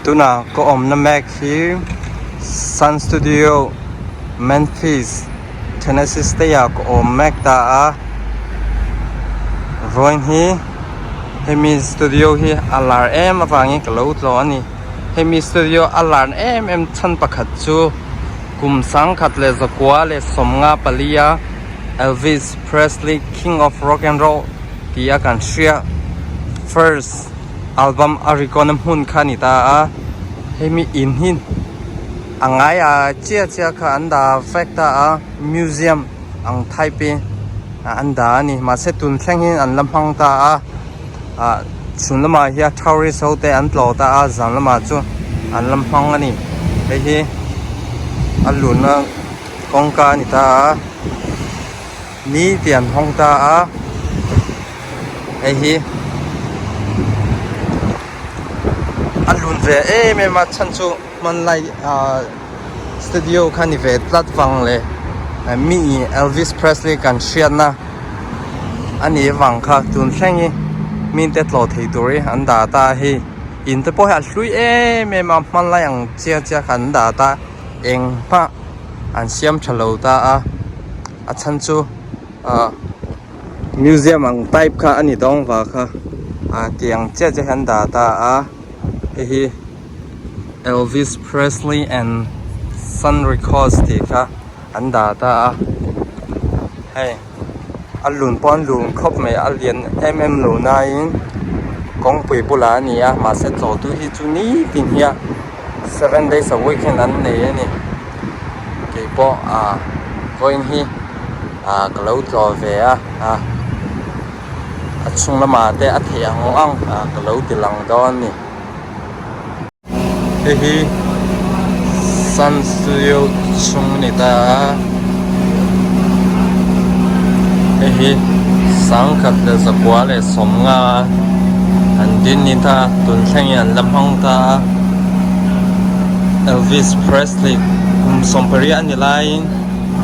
Tunah ka awmna mek hi Sun Studio Memphis Tennessee State ah ka awm mek ta a vawiin hi hemi studio hi a lar em avangin ka lo tlawh a ni hemi studio a lar em em chhan pakhat chu kum sangkhat leh zakua leh sawmnga palia Elvis Presley King of Rock and Roll tia kan hria first album a record na hmun kha a ni ta a hemi in hi a ngai a chiah chiah kha an dah vek ta a museum ang type in an dah a ni mahse tun thleng hian an la hmang ta a ah chhun lamah hian tourist ho te an tlawh ta a zan lamah chu an la hmang a ni hei hi a luhna kawngka a ni ta a ni tih an hawng ta a hei hi a lun ve em em a chhan chu hmanlai ah studio kha ni ve tlat vang leh mi Elvis Presley kan hriatna a nih vang kha tun thleng hi mite tlawh thei tur hi an dah ta a hei in te pawh hi a hlui em em a hmanlai ang chiah chiah kha an dah ta engmah an siam tha lo ta a a chhan chu ah museum ang type kha a ni dawng va kha ah tiang chiah chiah hian dah ta a hei hi Elvis Presley and Sun Records tih kha an dah ta a hei a lun pawh an lun khawp mai a lian em em lo nain kawngpui bulah a ni a mahse tlawhtu hi chu nitin hian seven days a week hian an nei a ni keipawh ah vawiin hi ah ka lo tlawh ve a ah a chhung lamah te a theih ang ang ah ka lo ti lang dawn a ni hei hi sun studio chhung a ni ta a hei hi sangkhat leh zakua leh sawmnga an din ni ta tun thlengin an la hmang ta a Elvis Presley kum sawmpariat a ni laiin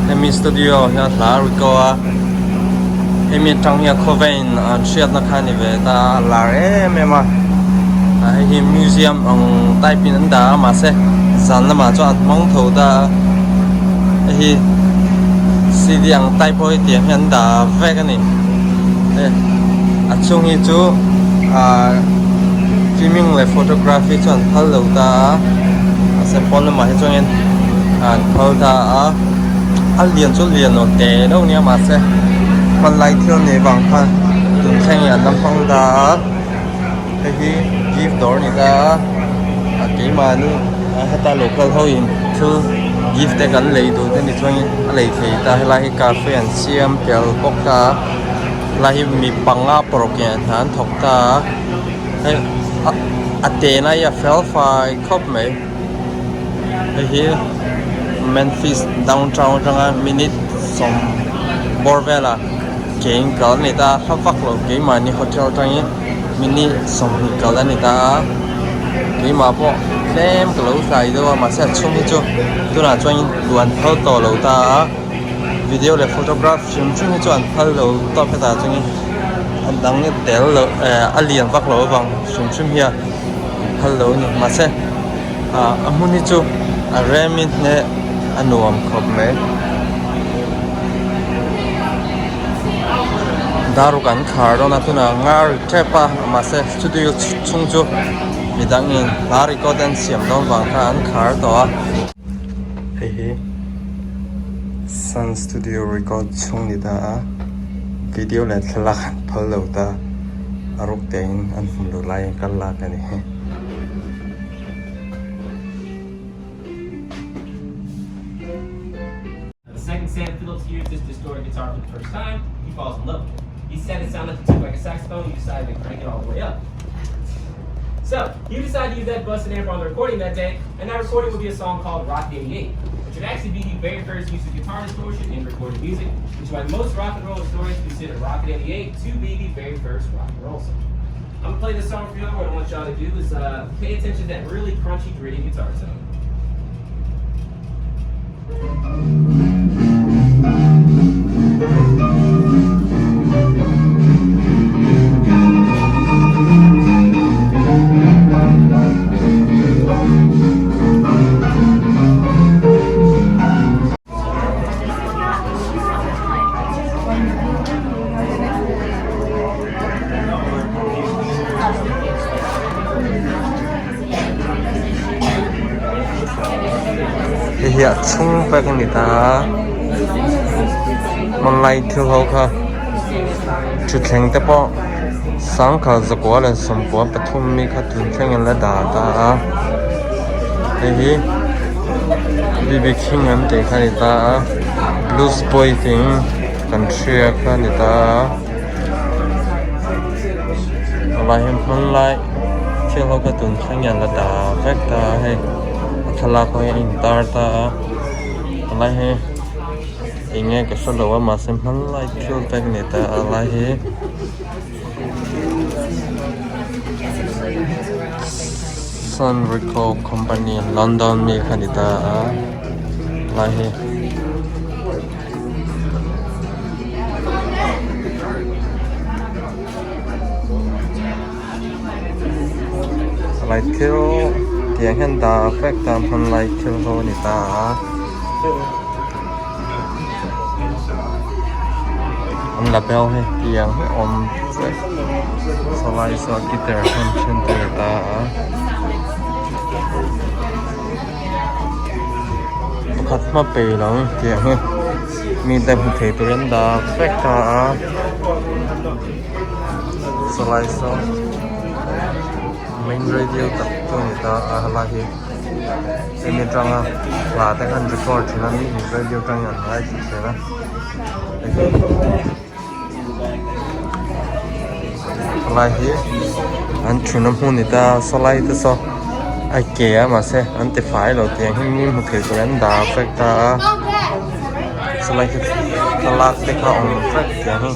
hemi studio ah hian hla a ri ko a hemi atang hian khawvein an hriatna kha a ni ve ta a lar em em a ah hei hi museum ang type in an dah a mahse zan lamah chuan an hmang tho ta a hei hi c d ang type pawh hi tiang hian an dah vek a ni hei a chhung hi chu ah filming leh photography chu an phal lo ta a mahse pawn lamah hi chuan an phal ta a a lian chu lian lo teh deuh nia mahse hmanlai thil nei vang khan tun thleng hi an la hmang ta a hei hi gift dawr a ni ta a a keimahni heta local ho in thil gift te kan lei duh te ni chuangin a lei thei ta helai hi cafe an siam tel bawk ta a helai hi mi panga paruk in hna an thawk ta a hei a tena hi a fel fai khawp mai. Hei hi Memphis downtown atanga minute sawm bawr vela ke in kal a ni ta a hla vak lo keimahni hotel atangin minute sawmhnih kal a ni ta a keimah pawh tlem ka lo hlai deuh a mahse a chhung hi chu tunah chuan luan phal tawh lo ta a video leh photograph hrim hrim hi chu an phal lo tawp hetah chuanin a dang tel loh eh a lian vak loh avang hrim hrim hian. phal lo a ni mahse ah a hmun hi chu a rem in hle a nuam khawp mai daruk an khar dawn a tunah a ngar ri tep a mahse studio chhung chu midang in hla record an siam dawn vang khan an khar tawh a hei hi sun studio record chhung ni ta a video leh thlalak an phal lo ta. A ruk tein an hmu lo lai in kal lak a ni hi. The second Sam Phillips hears this distorted guitar for the first time, he falls in love with it. He said it sounded like, like a saxophone, he decided to crank it all the way up. So, he decided to use that busted amp on the recording that day, and that recording would be a song called Rocket 88, which would actually be the very first use of guitar distortion in recorded music, which is why most rock and roll historians consider Rocket 88 to be the very first rock and roll song. I'm gonna play this song for y'all. What I want y'all to do is uh, pay attention to that really crunchy, gritty guitar tone. Hei hi a chhung vek a ni ta a hmanlai thil ho kha thutthleng te pawh sangkhat zakua leh sawmpua pathum mi kha tun thleng in la dah ta a hei hi B B king an tih kha a ni ta a blues boy tiin kan hria kha a ni ta a helai hi hmanlai thil ho kha tun thleng hian la dah vek ta a hei a thlalak pawh hi a intar ta a helai hi eng nge ka hre lo a mahse hmanlai thil vek a ni ta a helai hi Sun Record Company London mi kha a ni ta a helai hi. Lai thil tiang hian dah vek ta hmanlai thil ho a ni ta a an la bel hi tiang hi awm vek sawlai saw guitar hman thin te a ni ta a pakhat hma pe lo tiang hi mite hmu thei turin dah vek ta a. Sawlai saw main radio tak chu a ni ta a helai hi hemi atanga hla te khan record thin a mi radio atangin an ngaithla thin a helai hi an thuna hmun a ni ta sawlai te saw a ke a mahse an ti fai lo tiang hi mi hmu thei tur an dah vek ta a sawlai khi thlalak te kha a awm vek tiang hi.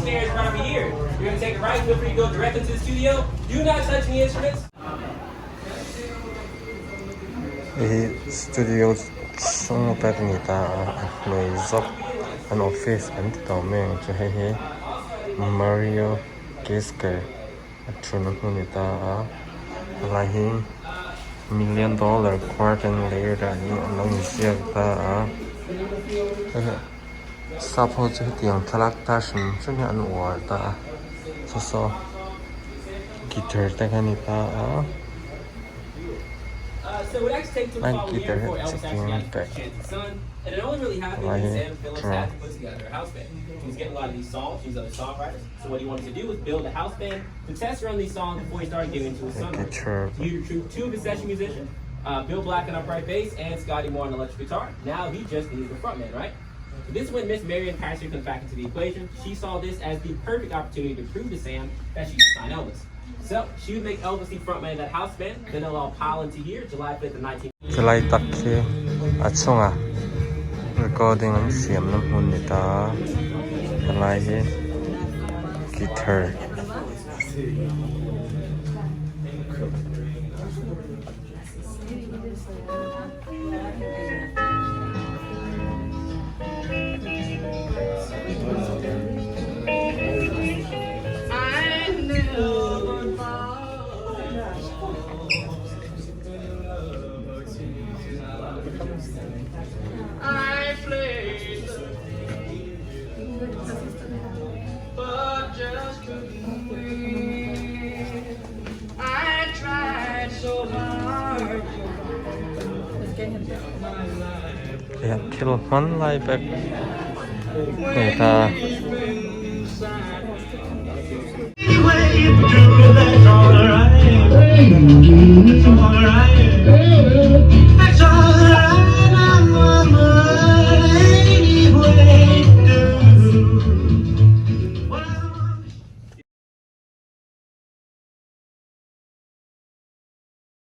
You're gonna take a right, feel free to go directly to the studio. Do not touch any instruments. Hei hi studio chhung vek a ni ta a a hnuai zawk an office kan ti tawh mai ang chu hei hi Mario Kisker a thuna hmun a ni ta a helai hi million dollar quarter later hi an lo inziak ta a. Sap ho chu hetiang thlalak ta hrim hrim hi an uar ta a saw saw guitar te kha a ni ta a a guitar hi chi king vek helai hi drum. Guitar. This is when Miss Marion Kaiser comes back into the equation. She saw this as the perfect opportunity to prove to Sam that she could sign Elvis. So she would make Elvis the frontman of that house band. Then they'll all pile into here, July 5th of 19. Chulai tak khi a chungah recording an siamna hmun ni ta a helai hi guitar. Hian thil hman lai vek a ni ta.